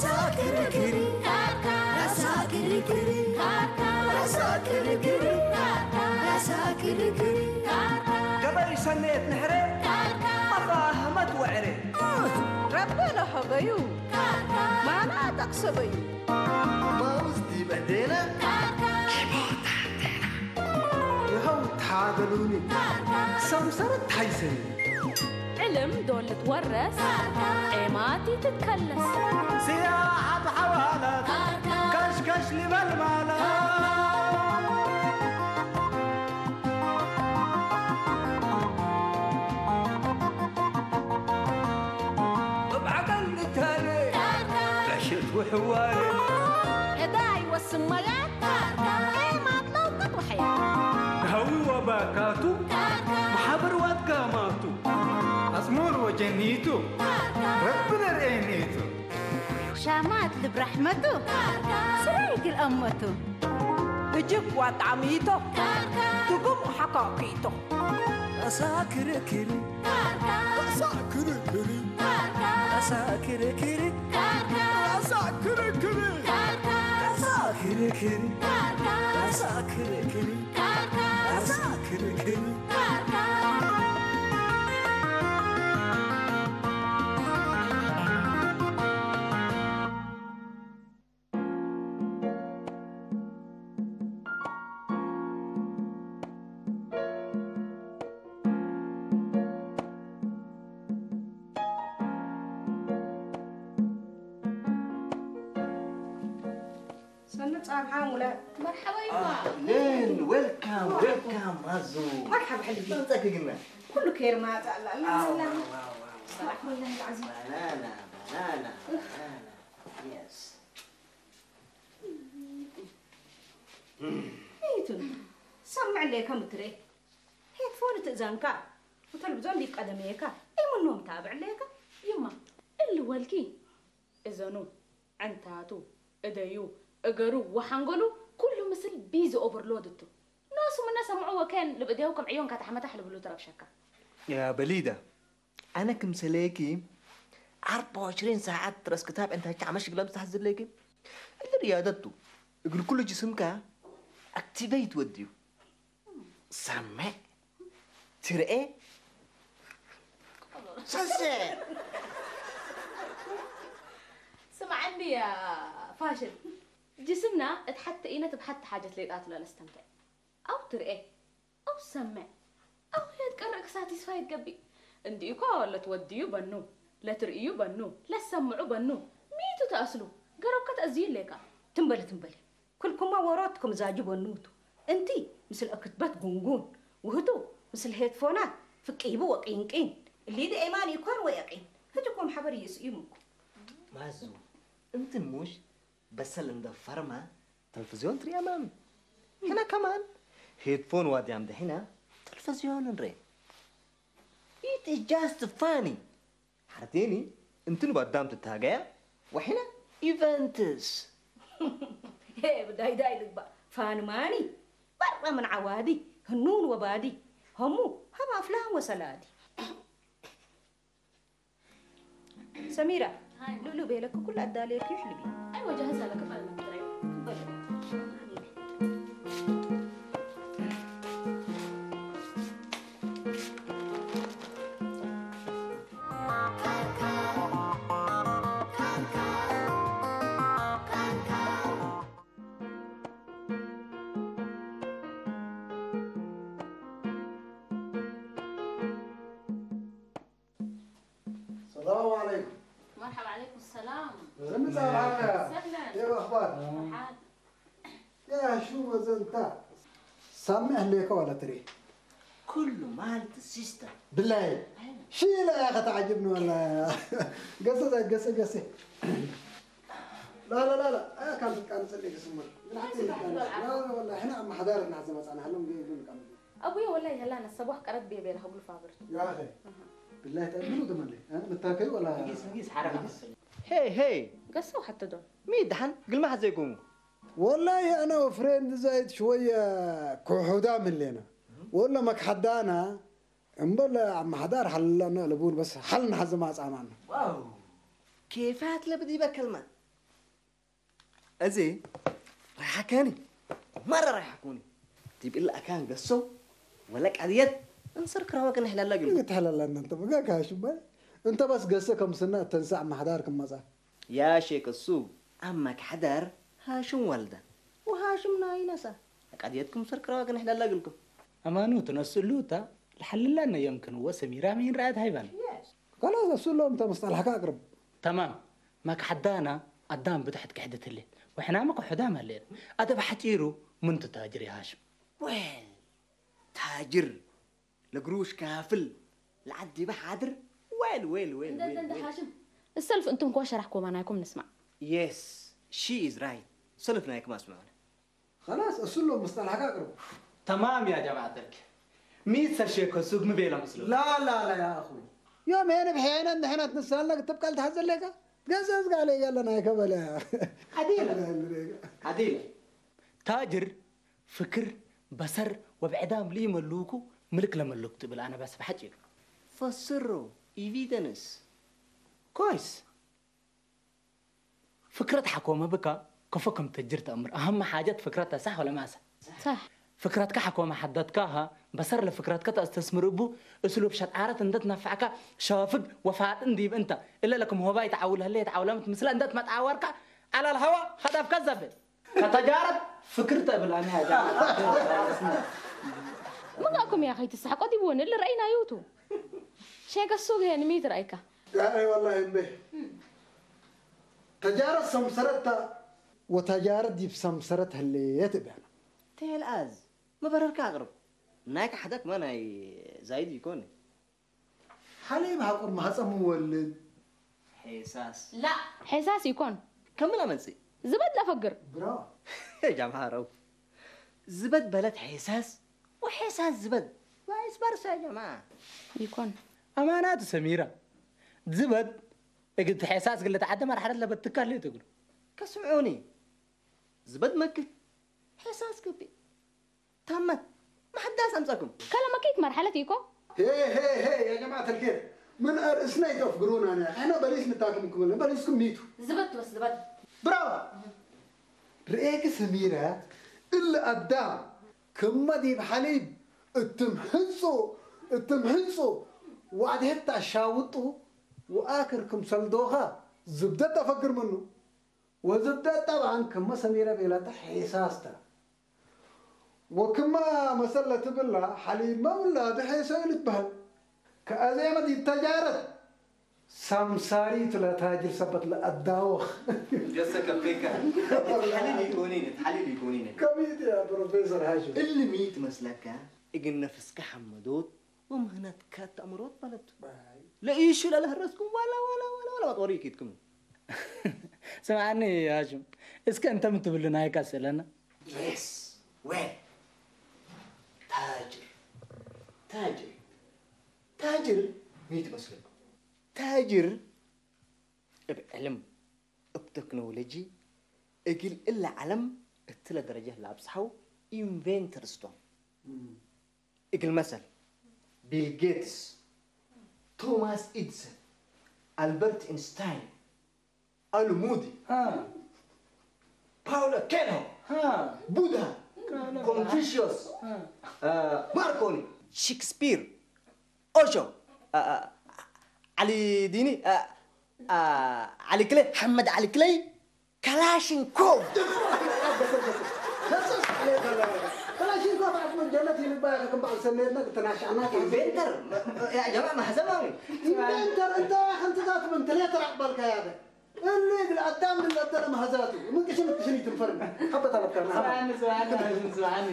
ሳክርክሪ ካርካ፣ ሳክርክሪ ካርካ፣ ሳክርክሪ ካርካ፣ ሳክርክሪ ካርካ። ገበይ ሰነየት ንሕረ፣ ካርካ። ኣባ ህመት ወዕረ። ረበ ለሀበዩ፣ ካርካ። ማና ጠቅሰበዩ። ማውዝ ዲበ ዴና፣ ካርካ። ይኸው ታደሉኒ፣ ካርካ። ሰምሰረት ታይሰኒ። ዕልም ዶል ትወረስ፣ ዔማት ትትከለስ። ስያ ኣብ ሓዋላት፣ ካሽካሽ ሊበል ማለት። እብ ዓቀል ንታነ፣ ዕሽት ውሕዋረ። እዳ ይወስን መጋት፣ ዔማት ለውቀት ወሐያ። ሃዊ ወባካቱ፣ ማሕበር ዋትጋማቱ። ኣጽሙር ወጀኒቱ፣ ረቢ ነርኤኒቱ። ሻማት ልብ ራሕመቱ፣ ስራይ ግል ኣመቱ። እጅብ ዋጣሚቶ፣ ትጉም ሓካኪቶ። ኣሳ ክርክሪ፣ ኣሳ ክርክሪ፣ ኣሳ ክርክሪ፣ ኣሳ ክርክሪ፣ ኣሳ ክርክሪ፣ ኣሳ ክርክሪ፣ ኣሳ ክርክሪ። ሰነ ጻብሓ ሙለ። መርሓባ ይማ። ኣህለን፣ ዌልካም፣ ዌልካም ማዙ። መርሓባ ሕልቢ። መምጻእኪ ግና። ኩሉ ኬር ማጻ ኣላ። ኣላ፣ ኣላ። ኣስተግፊሩላህ ኣልዓዚም። ባናና፣ ባናና፣ ባናና። የስ። ይቱን፣ ሰምዕ ለይ ከም ትሬ። ሄድፎን ትእዛንካ። ወተልብዞን ዲብ ቀደመየካ። ኣይምኖም ታብዕ ለይካ። ይማ፣ እሊ ወልኪ። እዘኑ፣ ዕንታቱ፣ እደዩ፣ እገሩ ወሓንጎሉ ኩሉ ምስል ቢዚ ኦቨርሎድ እቱ። ኖሱ ምነ ሰምዑ ወከን ልብእድያው ከም ዕዮን ካታሕመታሕ ልብሉ ትረብሸካ። ያ በሊዳ፣ ኣነ ክምሰለየኪ ኣርባ ወዕሽሪን ሰዓት ትረስ ክታብ ዕንታቻ ዓመሽ ግላም ዝታሕዝለኪ። እሊ ርያደቱ እግል ኩሉ ጅስምካ ኣክቲቬት ወድዩ። ሰምዕ፣ ትርኤ፣ ሰሰ። ስምዓኒ ያ ፋሽል፣ ጅስምና እት ሐተ ኢነት እብ ሐተ ሓጀት ሌጣቱ ለለስተምትዕ። ኣው ትርኤ፣ ኣው ሰምዕ፣ ኣው ለትቀርእ ክሳቲስፋይ ትገብእ። እንዲኢኮ ለትወድዩ በኑ፣ ለትርእዩ በኑ፣ ለትሰምዑ በኑ፣ ሚቱ ተአስሉ፣ ገረብከ ተእዝዩ ሌካ። ትንበል ትንበል። ክልኩመ ወሮት ክምዛጂ በኑቱ። እንቲ ምስል አክትበት ጉንጉን፣ ውህቱ ምስል ሄድፎናት ፍቂቡ ወቂንቂን። እሊ ደኤማን ኢኮን ወየቂን። ህጅኮም ሐበር ይስኢሙኩም። ማዙ፣ እንትን ሙሽ በሰል እንደ ፈርማ ተልፍዝዮን ትሪያ ማሚ። ሕና ከማን ሄድፎን ዋድያም ደሒና ተልፍዝዮን ንሬ። It is just funny. ሓርቴኒ እንትን ባዳም ትታገያ ወሒና ኢቨንትስ። ሄ ብዳይዳይ ልግባ ፋንማኒ በረ ምን ዓዋዲ ህኑን ወባዲ ሀሙ ሀብ ኣፍላም ወሰላዲ። ሰሚራ ሃይ። ሉሉ ቤለክ ኩሉ ኣዳልየክ ይሕልቢ። ኣይወ ጃህዝ ኣለክ በለ መጥረይ። በለ። السلام عليكم. مرحبا عليكم السلام. زميل أهلا. سهلا. كيف الأخبار؟ مرحبا. يا شو وزنتا؟ سامح ليك ولا تري؟ كل مالت السيستم. بالله. أيوة. شيلة يا أخي تعجبني والله. قصة، قصة، قصة. لا، لا، لا، لا. أنا كان بتكلم سلك اسمه. من حتى لا، لا، والله، إحنا أما حضارتنا زي ما صنعنا، هم بيقولوا كم. ኣቡየ ወላይ ሀላ ነሰቧሕ ቀረብ ቤቤ ለሀብሉ ፋብር። يا أخي. بالله تأمنوا ده مالي. ها؟ متاكي ولا؟ نقيس، نقيس، حركة. ሄይ ሄይ፣ ገሰው ሐተ ዶን። ሚ ደሓን ግልማሕ ዘይኮንኩ። والله أنا وفريند زايد شوية كحودا من لنا. ولا مكحدانا، እምበል ኣብ ማሕዳር ሓልለና ልቡን በስ ሓልና ሓዚ ማጻማና። ዋው! ኬፋት ለብዲ በከልማ። እዚ ራይሓካኒ፣ ማራ ራይሓኩኒ። ዲብ እላ ኣካን ገሶ፣ ወላ ቃድየት፣ እንስር ክራዋ ግን ሕላላ ግል። ትሕላላ እናንተ በጋ ካሽባይ። እንተ በስ ገሰ ከም ስና ተንሳዕ ማሕዳር ክመጻ። ያ ሼክ እሱ፣ ኣማ ክሓዳር ሃሽም ዋልዳ። ወሃሽም ናይ ነሳ። ቃድየትኩም እንስር ክራዋ ግን ሕላላ ግልኩም። ኣማኑ ትነስሉ እታ፣ ልሓልላ ነየምክንዎ ሰሚራ ሚን ራእት ሃይባን። ከላስ እሱ ሎም ተመስጠልሓካ ኣቅርብ። تمام. ما كحدانا قدام بتحت كحدة الليل. وإحنا ما كحدام الليل. أدب حتيرو من تتاجر يا هاشم. ويل، تاجر، لقروش كافل، لعدي بحاضر. ويل، ويل، ويل، እንደ ويل، እንደ ويل. ሃሽም፣ السلف أنتم كوا شرحكم أنا يكم نسمع. Yes, she is right. سلف نايك ما اسمعنا. خلاص እሱ ሎ መስጠልሓካ ኣቅርብ። تمام يا جماعة الخير. ሚስ ሸኮ ሱግ ምቤላ ምስሉ። لا لا لا يا أخوي. يوم هنا بحينا نحن نتسلق تبقى لتحزن لك. قزز قال يلا نايك بلا. عديلة. عديلة. تاجر، فكر، بصر، وبعدام لي ملوكو، ملك لملوك تبل أنا بس بحكي. فسروا، evidence. كويس. ፍክረት ሓኮመ ብካ ከፎ ከም ተጅር ተእምር። ኣህመ ሓጀት ፍክረታ ሳሕ ወለ ማሰ? ሳሕ። ፍክረትካ ሓኮመ ሓደትካሃ በሰር ለፍክረትካ ተእስተስምር እቡ እስሉብ ሸጣረት እንደት ነፋዕካ ሸፍግ ወፋጥ እንዲብ እንተ እለ ለክም ሆባይ ተዓውል ህለ የተዓውለምት ምስለ እንደት መጣወርካ ኣላል ሃዋ ኸጠፍካ ዘብል ከተጃረት ፍክር ተብል ኣነ ሃጃ ምጋኩም እያ ከይትሳሕ ቆዲብዎን እለ ረእይና ይውቱ ሸገሱ ገህን ሚት ረእይካ يا أي والله إمبي. تجارة سمسرتها وتجارة ديب سمسرت هليت بيانا. تيل آز، ما بررك أغرب. نايك حدك ما ناي زايد يكون. حليب هاقر ما هزم مولد. حساس. لا، حساس يكون. كمل أمنسي. زبد لا فقر. برا. يا جماعة رو. زبد بلد حساس وحساس زبد. بايس برسا يا جماعة. يكون. أمانات سميرة. زبد. እግል ትሐሳስ ግለ ተዓደ መርሐለት ለበትካ ህሌት እግሉ። ከስምዑኒ። ዝበድ መክት። ሐሳስ ገቢ። ታመት። ማሕዳስ ኣምጻኩም። ከለ መክት መርሐለት ኢኮ። هي هي هي يا جماعة الخير. من أرسنا يتفقرونا أنا. إحنا بليس نتاكم كمل. بليسكم ميتوا. ዝበድ ወስ ዝበድ። ብራዋ። ርኤኪ ሰሚረ፣ እሊ ኣዳም፣ ክመ ዲብ ሓሊብ እትም ሕንጹ፣ እትም ሕንጹ፣ ዋዕድ ሄታ ሻውጡ፣ ወኣክር ክምሰል ዶኻ፣ ዝብደት ኣፈግር ምኑ። ወዝብደት ጠብዓን ክመ ሰሚረ ቤላታ ሔሳስታ። ወክመ መሰል ለትብላ፣ ሓሊብ መውላዱ ሔሰዩ ልትበሃል። ከኣዜመ ዲብ ተጃረት፣ ሰምሳሪት ለታጅር ሰበት ለአዳወኽ። ገሰ ከፌካ። ሓሊል ይኮኒነ፣ ሓሊል ይኮኒነ። ከሚት ያ ፕሮፌሰር ሃሽም። እልሚ ትመስለካ፣ እግን ነፍስካ ሓመዶት ወምህነትካ ተእምሮት በለቱ። ባይ። ለኢሹ ለለህረስኩም ዋላ፣ ዋላ፣ ዋላ፣ ዋላ፣ ዋላ፣ ዋላ፣ ይኪድኩም። ስምዓኒ ሃሽም፣ እስከ እንተ ምትብሉ ናይካ ስእለና። የስ፣ ወይ። ታጅር፣ ታጅር፣ ታጅር፣ ምን ትመስለኩም? ታጅር እብ ዕልም፣ እብ ተክኖሎጂ፣ እግል እለ ዓለም እትለ ደረጀት ለኣብጽሐው ኢንቬንተርስ ቶም። እግል መሰል፣ ቢል ጌትስ፣ ቶማስ ኢድሰን፣ ኣልበርት ኢንስታይን፣ ኣልሙዲ፣ ሃ። ፓውሎ ኬልሆ፣ ሃ። ቡድሃ፣ ካለ ኮንፊሽዮስ፣ ሃ። አ፣ ማርኮኒ፣ ሼክስፒር፣ ኦሾ፣ አ፣ አ፣ ዓሊ ዲኒ፣ አ፣ አ፣ ዓሊ ክለይ፣ ሓመድ ዓሊ ክለይ፣ ካላሽንኮቭ። ከላሽንኮቭ ዓድመ ጀነት ይልባ ኢኻ፣ ከም በዓል ሰሜርና ክትናሻዕና ኢንቨንተር፣ ያ ጀማ ማሕዘማዊ። ኢንቨንተር እንታይ ኢኻ፣ ከምቲ ዛትመን ትሌተር ኣቕባልካ ያደ። እሉ ይብል ኣዳም ምን ለደለ ማህዛቱ፣ ምን ቅሽን ቅሽን ይትንፈርና። ሓበታ ለብካና። ስምዓኒ፣ ስምዓኒ፣ ስምዓኒ።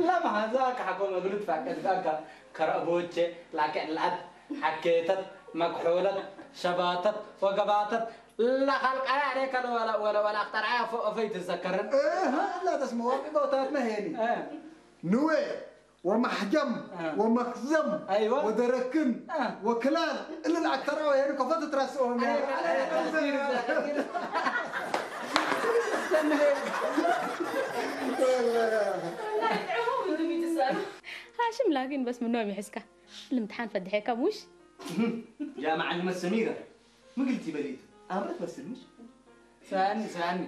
ለማህዛ ካሕኮ መግሉ ትፋቀድ ቃልካ ከረእቦቼ ላክዕ ላኣት ሓኬተት መክሖለት ሸባተት ወገባተት ላኻልቃያ ሬከ ወላ ወላ ወላ ኣኽጠርዓያ ፎኦፈይ ትዘከረን። እህ፣ ላ ተስመ ወርቂ ቦታትና ሄኒ። እ። ንዌ ወማሕጀም፣ እ። ወመክዘም፣ ኣይወ። ወደረክን፣ እ። ወክላል፣ እልል ኣክተራዊ ሄኒ፣ ከፈት ትራስኦም ያ። ኣይ፣ ኣይ፣ ኣይ፣ ኣይ፣ ኣይ፣ ኣይ። ሃሽም ላኪን በስ ምኖም ይሕስካ። ልምትሓን ፈድሐካ ሙሽ? ያ መዓልመ ሰሚራ፣ ምግልቲ በሊቱ። ኣምረት መስል ምሽ? ስምዓኒ፣ ስምዓኒ።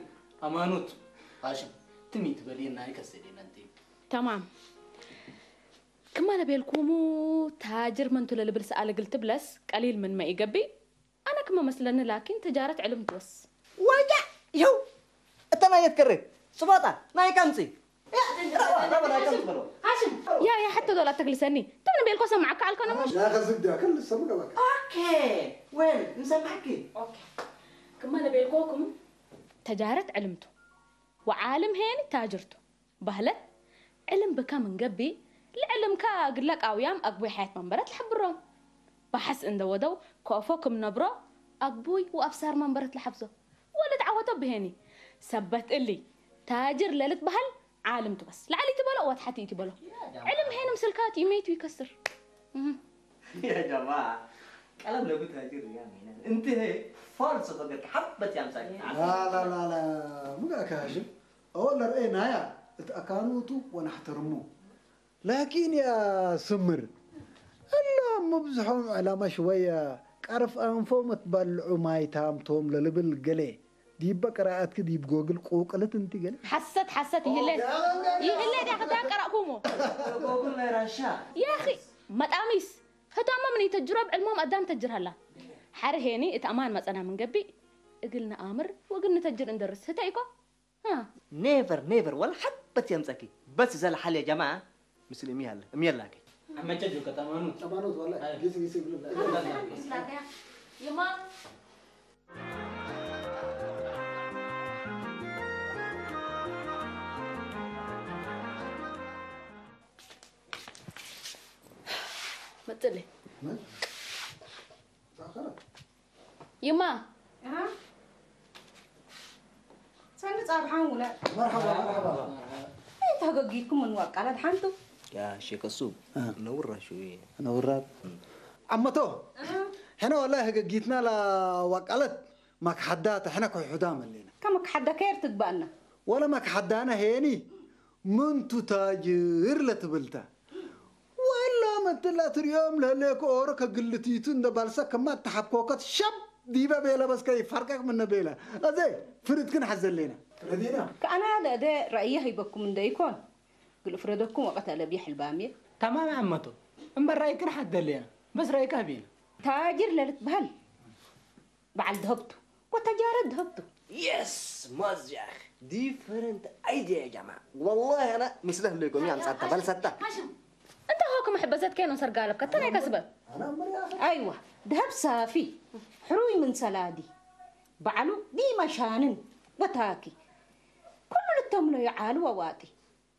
ሃይማኖት፣ ሃሽም፣ ትም ትበልየና ኣይከሰደና እንተ። تمام. ክማ ለቤልኩሙ ታጅር መንቱ ለልብል ሰኣለ ግል ትብለስ ቀሊል ምን መ ይገብእ? ኣነ ክመ መስለኒ ላኪን ትጃረት ዕልም ትወስ። ወጃ ይው እተ ናይ የትከረ ጽባጣ ናይ ካምጺ። ረባ፣ ረባ ናይ ካምጺ በሎ። ሃሽም፣ ያ፣ ያ፣ ሓቶ ዶላ ተግልሰኒ። ትም ንቤልኮ ሰማዕካ ኣልኮነ ምሽ? لا خزق ده كل سمك بك. ኦኬ፣ ወል፣ ንሰማዕኪ። ኦኬ። ክማ ለቤልኮኩም ተጃረት ዕልምቱ። ወዓልም ሄኒ ታጅርቱ። ባህለት ዕልም ብካ ምን ገብእ፣ ልዕልምካ ግለ ቃውያም ኣግቡይ ሓያት መንበረት ለሐብሮም። ባሕስ እንደ ወደው ኮፎ ክም ነብሮ ኣግቡይ ወኣብሳር መንበረት ለሐፍዞ። ወልድ ዓወቶ ብሄኒ። ሰበት እሊ ታጅር ለልትበሃል ዓልም ትበስ። ላዕሊ ትበሎ ወትሓቲ ትበሎ። ዕልም ሄኒ ምስልካ ትእመይቱ ይከስር። እህ። يا جماعة، ቀለም ለጉ ታጅር ያ ሚነን። እንት ሄ ፋልስ ፈገር ሓበት ያምሳል። لا لا لا لا مو كاشف. أول رأينا يا اتأكانوتو ونحترمو. لكن يا سمر، إلا مبزحهم على ما شوية قرف أنفهم تبلعوا ما يتامتهم للبل قلي. ديب قراءتك ديب جوجل قوقلت انت قلي. ሓሰት፣ ሓሰት ይህለ። ይህለ ዲያ ክዳን ቀረእኩሞ። ጎጉል ናይ ራሻ። ያኺ፣ መጣሚስ። ህታማ ምን ይተጅሮ ብዕልሞም ኣዳም ተጅር ሃላ። ሓር ሄኒ እቲ ኣማን መጸና ምን ገቢ እግል ንኣምር ወግል ንተጅር እንደርስ። ህተይኮ? ها. نيفر نيفر ولا حبة يمسكي. بس زال حال يا جماعة. مثل أمي هلا. أمي هلا كي. عم تجو كتمانو. تمانو والله. هاي. قيس قيس يقول لك. يما. መጥለይ። መን? ተኣኸረ። ይማ። ኣሃ። ሰኒ ጻብሓን ውለ። መርሓባ፣ መርሓባ። እንታይ ተገጊኩም ምን ዋቃላት ሓንቱ? يا شيخ السوق. እ። نورا شوية. نورا. እ። ዓመቶ። ኣሃ። ሕነ ወላ ህገጊትና ላ ዋቃለት ማክሓዳ ተሕነ ኮይ ሑዳ መሌና። ከመክሓዳ ከየር ትግባእና። ወላ ማክሓዳና ሄኒ ምንቱ ታጅር ለትብልታ። ወላ መትላ ትሪኦም ለሌኮ ኦሮ ከግልቲቱ እንደ ባልሰ ከማ ተሓብኮከት ሸብ ዲበ ቤለ በስከ ይፋርቀቅ ምነ ቤለ። ኣዘ ፍርድክን ሓዘሌና። ረዲና። ከኣና ለደ ረእየ ሂበኩም እንደ ይኮን። ግል ፍረደኩም ወቀት ኣለብ ይሕልባም እየ። تمام عمتو. እምበር ረእይክን ሓደሌና። በስ ረእይካ ህቢና። ታጅር ለልትበሃል በዓል ድሀብቱ ወተጃረ ድሀብቱ። يس مازيخ. ديفرنت ايديا يا جماعة. والله أنا مثله لكم يا مساتا بلستا. ሃሽም፣ እንተ ሆኩም ሕበዘት ከይኖ ሰርጋለብ ከተናይ ከስበብ። ኣይዋ፣ ድሀብ ሳፊ፣ ሕሩይ ምን ሰላዲ፣ በዓሉ ዲማ ሻንን ወታኪ፣ ኩሉ ልተምሎ ይዓሉ ወዋጢ።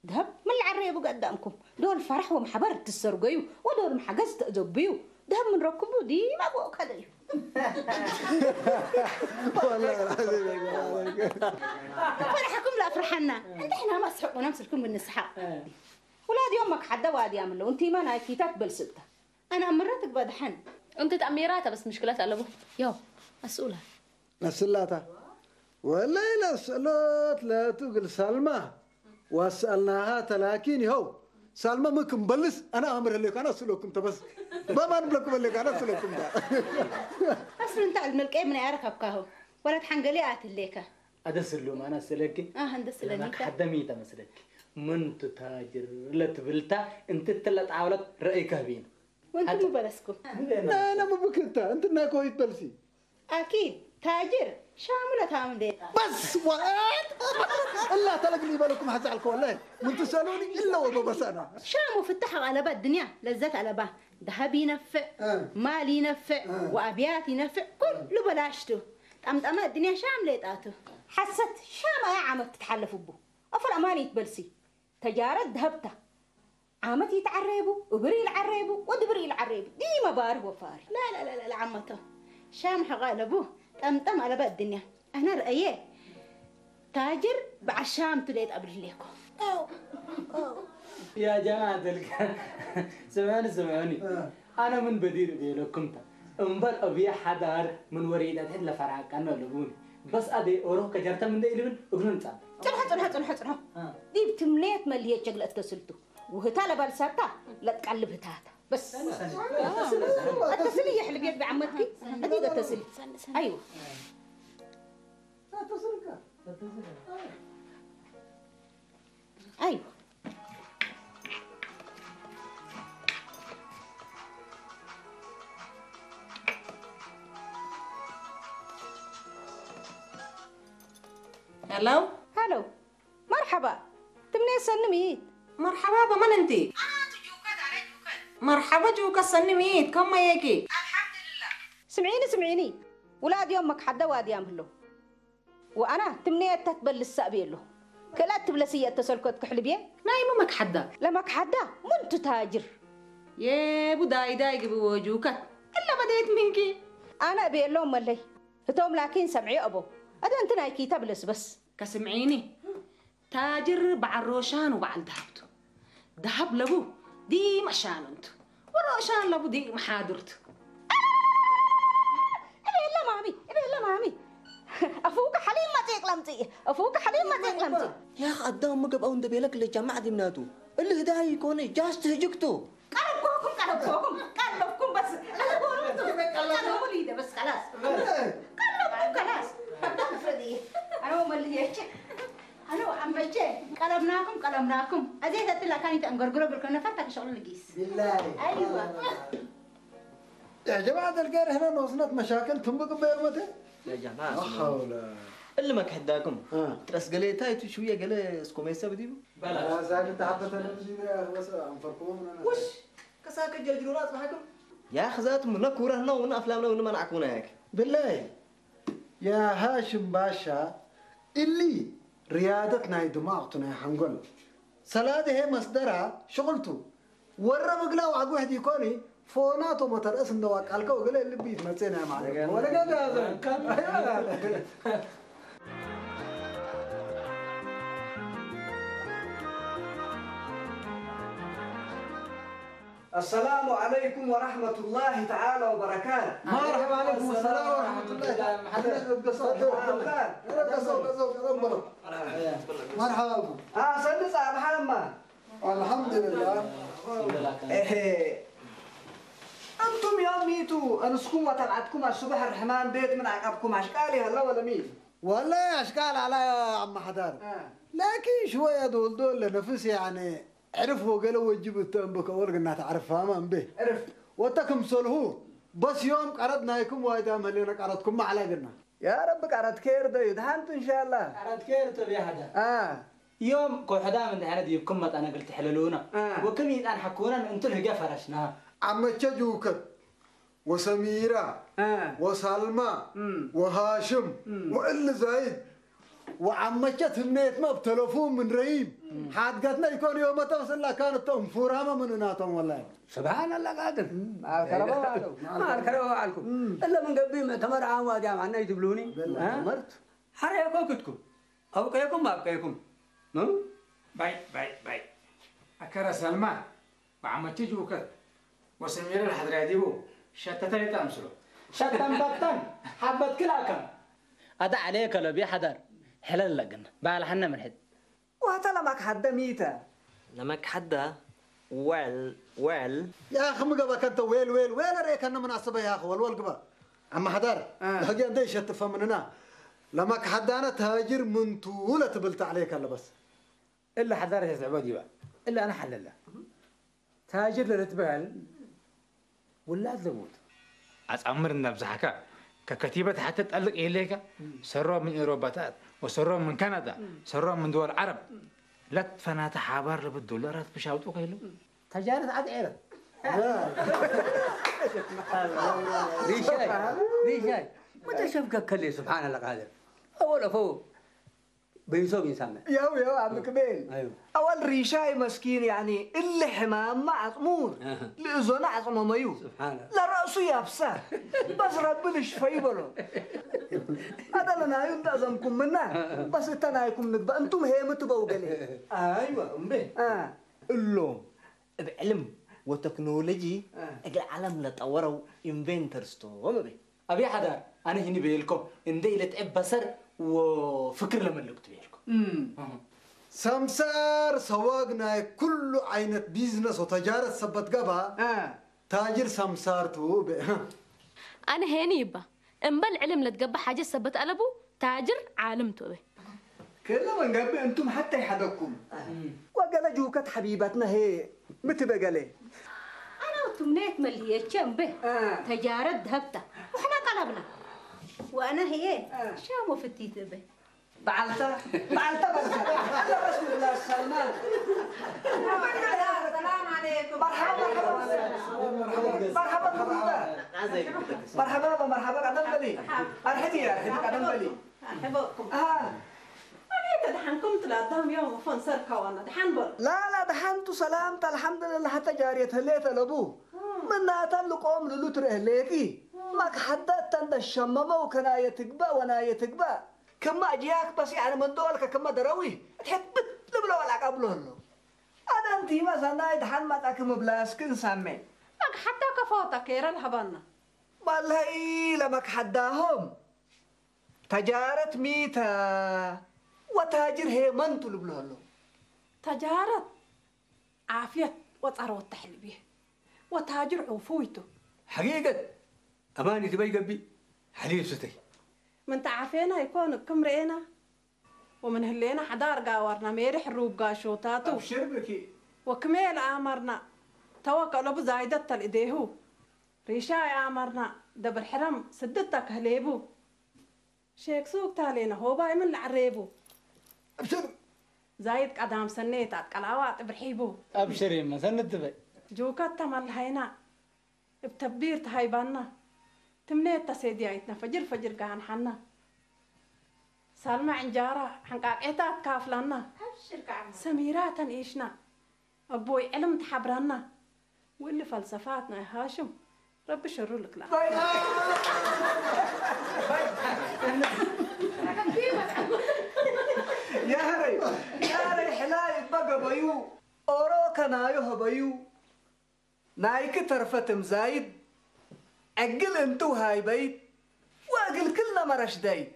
ደሀብ ምን ለዐረየቡ ገዳምኩም፣ ዶል ፈራሕ ወመሕበር ትሰርገዩ፣ ወዶል መሓገዝ ተእዘብዩ፣ ደሀብ ምን ረክቡ ዲማ ጎእከደዩ። والله العظيم يا جماعة. ፈርሐኩም ለኣፍርሐና፣ እንድሕናማ ኣስሕቁና ምስልኩም ብንስሓቅ። ውላድ ዮም መክሓደ ዋድያም ኣለዉ፣ እንቲማ ናይ ኪታት በልስብታ። ኣነ ኣምራ ትግባ ደሓን። እንት ተኣሚራ ተበስ ምሽክላት ኣለቡ። ያው፣ ኣስኡላ። ነስላታ ወለይ ለስእሎት ለትግል ሳልማ ዋስአልናሃ ተላኪን ይኸው ሳልማ ምክም በልስ ኣነ ኣምር ህሌኳ ኣነ ስሎኩም ተበስ በማን ብለኩም ህሌኳ ኣነ ስሎኩም ዳ ኣስሉ እንተ ኣልመልቀይ ምን ያረከብካሁ ወለት ሓንገሌ ኣትሌከ ኣደስሉ ማና ስለኪ ኣህ እንደስለኒ ለማክ ሓደሚ ተመስለኪ ምን ትታጅር ለትብልታ እንትትለጣውለት ረእይ ከህቢን ወንትሙ በለስኩ ኣነ ምብክታ እንትናይ ኮይት በልሲ ኣኪድ ታጅር ሻሙለ ታም ዴጣ። بس وقت. إلا تلقلي بالكم هزعلك والله. من تسألوني إلا وببسأنا. ሻሙ ፍታሕ ቀለባ ኣድንያ ለዘት ኣለባ። ደሃብ ይነፍዕ፣ እ። ማል ይነፍዕ፣ እ። ወኣብያት ይነፍዕ፣ ኩሉ በላሽቱ። ጠምጠመ ኣድንያ ሻም ሌጣቱ። ሓሰት ሻም ኣያ ዓመት ትትሓለፍ እቡ። ኣፈል ኣማን ይትበልሲ። ተጃረት ደሃብታ። ዓመት ይትዓረየቡ፣ እብር ይልዓረየቡ፣ ወድብር ይልዓረየቡ። ዲመ ባርህ ወፋሪ። لا لا لا لا ዓመቶ ሻም ሕቓ ኣለቡ ጠምጠም ኣለበ ኣድንያ ኣነ ርአየ ታጅር ብዓሻም ትሌጥ ኣብልሌኮ። يا جماعة الك- سمعوني سمعوني. أنا من بدير بيلكم تا. እምበር ኣብየ ሓዳር ምን ወሬዳ ትሕት ለፈርዓቃና ኣለቡኒ። በስ ኣደ ኦሮ ከጀርተ ምን ደይልብል እግሉን ጻ። ጽንሖ፣ ጽንሖ፣ ጽንሖ፣ ጽንሖ። ዲብ ትምኔት መልየ ቸግለ እተስልቱ። ውህታ ለባልሳታ ለትቃልብ ህታታ። በስ። ሰኒ፣ ሰኒ። እተስል እየ ሕልብየት ብዓመትኪ። እዲ እተስል። ኣይወ። እተስልካ። ኣይ ሄሎ። ሃሎ፣ መርሓባ። ትምኔት ሰኒ ምይት። መርሓባ፣ በመን እንቲ? መርሓባ ጅውከት ሰኒ ምይት፣ ከመየኪ? ስምዒኒ፣ ስምዒኒ። ውላድ እዮም መክሓዳ ዋድያም ህሎ። ወኣና ትምኔት ተትበልስ ሳእብየ ኣሎ። ክእለት ትብለስ እየ እተሰልኮት ክሕልብየ። ናይሙ መክሓዳ? ለመክሓዳ ሙንቱ ታጅር። የቡ ዳይዳይ ግቢ ወጁከት። እለ በደየት ምንኪ? ኣነ እብየ ኣለዎም መለይ። እቶም ላኪን ሰምዕዮ እቦ። እደ እንቲ ናይ ኪታ ብለስ በስ። ከስምዒኒ። ታጅር በዓል ሮሻን ወበዓል ደሃብቱ። ደሃብ ለቡ ዲመ ሻንንቱ ወሮሻን ለቡ ዲመ ሓድርቱ። እቤለ ማሚ እቤለ ማሚ። ኣፉከ ሓሊብ መጽእ ቅለምጽእ። ኣፉከ ሓሊብ መጽእ ቅለምጽእ። يا أخي أدام مقب أون دبيلك اللي جمع دمناتو اللي هداي يكوني جاست هجكتو. ቀለብኮኩም ቀለብኮኩም ቀለብኩም በስ ቀለብኩም ቀለብኩም ሊደ በስ ከላስ ቀለብኩም ከላስ ኣዳፍረዲ ኣነው መልየች ኣነው ኣመቼ ቀለብናኩም ቀለብናኩም እዜ ተትላ ካኒተ እንገርግሮ ብልከ ነፈርታ ክሸቕሉ ንጊስ بالله ኣይዋ يا جماعة الخير هنا نوصلت مشاكل تنبق بيومته يا جماعة لا حول اللي ما كحداكم ها ترس قلي تايتو شوية قلي اسكو ما يسبديو لا زاد تعبت انا مدينة بس انفركم من انا وش كساك الجرجرورات معكم يا خزات من كورة هنا ونا افلام هنا ونا منعكونا هيك بالله يا هاشم باشا اللي رياضة ناي دماغ تناي حنقول سلاد هي مصدرها شغلته ورا مقلاو عقو هدي كوني فوناتو مترأس ندوا قالكو قلي اللي بيت متسينا يا معلم ولا قد هذا السلام عليكم ورحمة الله تعالى وبركاته. مرحبا عليكم السلام ورحمة الله تعالى. مرحبا بكم. اه سلس ابحر ما. الحمد لله. إيه. أنتم يوم ميتوا أنسكم وتبعتكم الصبح الرحمن بيت من عقبكم أشكالي هلا ولا مين؟ والله أشكال على يا عم حدار. آه. لكن شوية دول دول لنفس يعني عرف هو قال وجب التنبك أول قلنا تعرف فاهم به. عرف. وتكم صلهو بس يوم قرضنا يكم وايد أمهلنا قرضكم ما على قلنا. يا رب قرض كير ده يدهنت إن شاء الله. قرض كير تبي هذا. آه. يوم كوحدة من دهنا ديبكم متأنا قلت حللونا. آه. وكم يدان حكونا أنتو الهجا فرشنا. عم تشجوكت وسميرة آه. وسلمى مم. وهاشم مم. وإل زايد وعمشت هنيت ما بتلفون من رهيم حاد قتنا يكون يوم توصل لك كانت تنفورها ما من ناتهم والله سبحان الله قادر ما كربوا عليكم ما كربوا عليكم إلا من قبل ما تمر عام وادي عم عنا يجيبلوني بالله تمرت حريكم كتكم أو كيكم ما بكيكم ባይ ባይ ባይ ኣከረ ሰልማ ብዓመቲ ጅውከት ወሰሚረ ሓድራ ዲቡ ሸተተ ይጣምስሎ ሸተን በተን ሓበት ክላከም ኣዳ ዓለየ ከለብ ሓዳር ሕለል ለግን ባል ሓነ ምንሕድ وهتا لمك حدا ميتا لمك حدا ويل ويل يا أخي مقبك أنت ويل ويل ويل ريك أنا مناسبة يا أخي والوال قبا أما حدار آه. الحاجة أنت شتفهم مننا لمك حدا أنا تاجر من طولة بلت عليك اللي بس إلا حضارة يا زعبادي بقى إلا أنا حللها تاجر للتبال ولا زبوت ኣጻምር እናብዛሕካ ከከቲበት ሓተ ጠልቅ የለይካ ሰሮ ምን ኤሮባታት ወሰሮ ምን ካናዳ ሰሮ ምን ድወል ዓረብ ለትፈናተ ሓባር ለብት ዶላራት ብሻውጡ ከይሉ تجارة عد عيرة ريشاي ريشاي متى شفقك كلي سبحان الله قادر أول أفو بيسو بيسامع يو يو عم كبيل أيوه أول ريشاي مسكين يعني اللي حمام ما عصمور لأزونا عصمه ميو سبحان الله لرأسه يابسة بس رب الشفي بلو هذا لنا يوم تأزمكم منا بس التنايكم نقبأ أنتم هي متبوغلي أيوه أمبي آه اللوم بعلم وتكنولوجي آه. اقل عالم لطوروا انفنترز توم به أبي حدار أنا هني بيلكم إن دي لتعب بصر وفكر لما لقت بيلكم أمم ሰምሳር ሰዋግ ናይ ኩሉ ዓይነት ቢዝነስ ወተጃረት ሰበት ገባ آه ታጅር ሰምሳር ትውእ ኣነ ሄኒ ይባ እምበል ዕልም ለትገባ ሓጀት ሰበት ኣለቡ ታጅር ዓልም ትውእ ክእለ መንገቢ እንቱም ሓተይ ሓደኩም። ወገለ ጁከት ሓቢበትና ሄ ምትበገለ። أنا وتمنيت مليتشن به. ተጃረት ደሀብታ وإحنا طلبنا. وأنا هي ሻሞ ፍቲት به. በዓልታ በዓልታ በልታ። ለበስ ብላ ሰልማ። ሰላም ዓለይኩም። መርሓባ መርሓባ። መርሓባ መርሓባ። መርሓባ መርሓባ ቀደም በሊ። ኣርሕቲ ኣርሕቲ ቀደም በሊ። ኣሕበኩም። ኣሃ። ኣቤት ደሓንኩም ትላዳም ዮም ፎን ሰርካዋና ደሓን በሉ። ላላ ደሓንቱ ሰላምታ ኣልሓምዱልላህ ተጃርየት ህሌተ ለቡ። ምናተን ልቆም ልሉ ትርእ ህሌኪ። ማክ ሓደተን ደሸመመው ከናየ ትግባእ ወናየ ትግባእ። ክማ ጅያክ በሲ ኣነ መንዶ ወልከ ክማ ደረዊ። ትሕብት ልብሎ ወላ ቀብሎ ኣሎ። ኣደንቲ መሰናይ ደሓን መጻኪ ምብላስክን ሳሜ። ማክ ሓዳ ከፎታ ከይረ ልሃባና። ባልሃይ ለማክ ሓዳሆም። ተጃረት ሚተ ወታጅር ሄመንቱ ልብሎ ኣሎ። ተጃረት ዓፍየት ወጻረ ወተሕልብየ ወታጅር ዑፉይቱ። حقيقة أماني تبي قبي حليب ستي. من تعافينا يكون كم رئينا ومن هلينا حدار قاورنا ميرح الروب قاشوتاتو. أبشر بك. وكميل آمرنا توكل أبو زايدة الإديهو. ريشاي آمرنا دبر حرم سدتك هليبو. ሼክ ሱቅ ታሌነ ሆባይ ምን ለዐሬቡ። أبشر. ዛይድ ቀዳም ሰኔት ኣትቀላዋ ጥብርሒቡ። أبشر يما سند بي. ጁከት ተመልሃይና እብ ተብዲር ተሃይባና። ትምኔት ተሴድያይትና ፈጅር ፈጅር ጋሃንሓና። ሳልማ ዕንጃራ ሓንቃቄታ ኣትካፍላና። ሰሚራ ተንኢሽና ኣቦይ ዕልም ተሓብራና። ወሊ ፈልሰፋት ናይ ሃሽም ረቢ ሸሩ ልክላ። ያህረይ ያህረይ ሕላይ እባ ገበዩ ኦሮ ከናዮ ሀበዩ ናይክ ተርፈትም ዛይድ ዕግል እንትው ሃይበይት ወእግል ክልነ መረሽደይት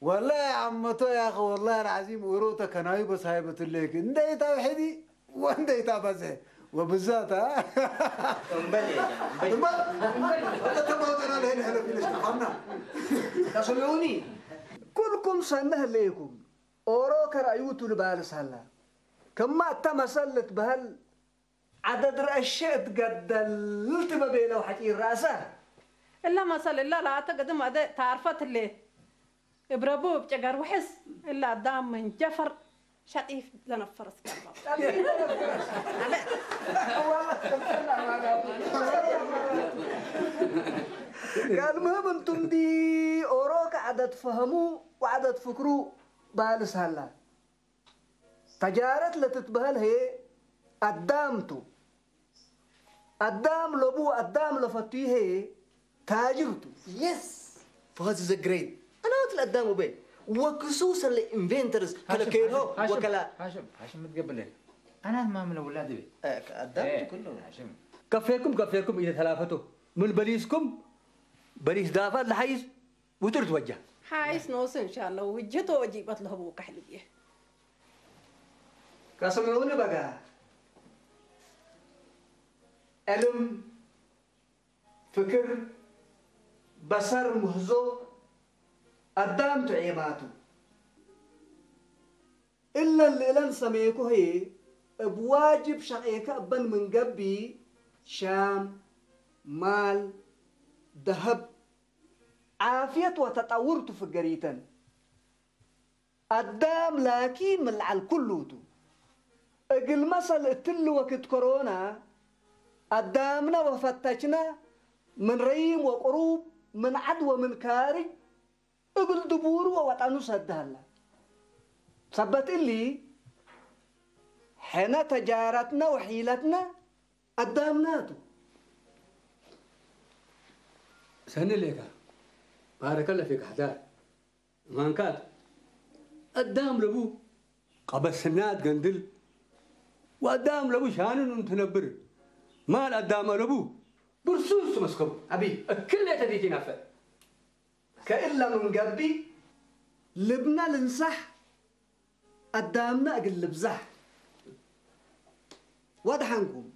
والله يا عمتو يا اخي والله العظيم وروتك كان هاي بس هاي بتليك انديت اوحدي وانديت بس وبالذات ها እምበል እየ እምበል ما انت ما ترى لين هلا في ليش فهمنا ተስምዑኒ ኩልኩም ሰነህ ለይኩም ኦሮ ከረእዩቱ ልባልስ ሃላ ከማ እተ መሰል ልትበህል ዓደድ ረአሸ እትገደል ልትበቤለው ሐጪር ረእሰ እለ መሰል እለ ላተ ቅድም አደ ታርፈት እሌ እብ ረቡ እብ ጨገር ውሕስ እለ አዳም ምን ጀፈር ሸጢፍ ለነፈረስ ቀርባ ቃል ምህም እንቱም ዲ ኦሮከ ዓደት ፈህሙ ወዓደት ፍክሩ ባልስ ሃላ። ተጃረት ለትትበሀል ህዬ አዳም ቱ። አዳም ለቡ አዳም ለፈቱዩ ህዬ ታጅር ቱ። Yes. فهذا is a great. أنا قلت لقدام وبين. وخصوصا ل inventors كلا هاشم، كيرو هاشم، وكلا هاشم، هاشم، متقبل ليه؟ أنا ما من أولاد بي. قدام إيه، كله. هاشم. كفيكم كفيكم إذا ثلاثته من بليسكم بليس دافع لحيز وترد وجه. ሓይስ ኖሱ እንሻላ ውጅህቶ ወጂበት ለህቡ ካሕልብ እየ። ከስምዑኒ በጋ ዕልም ፍክር በሰር ምህዞ አዳም ትዔማቱ እለን ልእለን ሰሜኩ ህዬ እብ ዋጅብ ሸቄከ እበን ምን ገብእ ሻም ማል ደሀብ ዓፍየት ወተጠውር ቱ ፍገሪተን። አዳም ላኪን ምን ለዐል ኩሉ ቱ። እግል መሰል እትሊ ወክድ ኮሮና አዳምነ ወፈተችነ ምን ረይም ወቅሩብ ምን ዐድ ወምን ካርጅ እግል ድቡሩ ወወጠኑ ሰድ ሀለ። ሰበት እሊ ሕነ ተጃረትነ ወሒለትነ አዳምናቱ። ሰኒ ሌካ ባረከለ ፊክ ሐዳር ማንካት አዳም ለቡ ቀበስናት ገንድል ወአዳም ለቡ ሻንን እንትነብር ማል አዳም አለቡ ብርሱስ መስከቡ አቢ እክል ለተዲት ይናፈ ከእለ ምን ገብእ ልብነ ልንሳሕ አዳምነ እግል ልብዛሕ። ወድሓንኩም።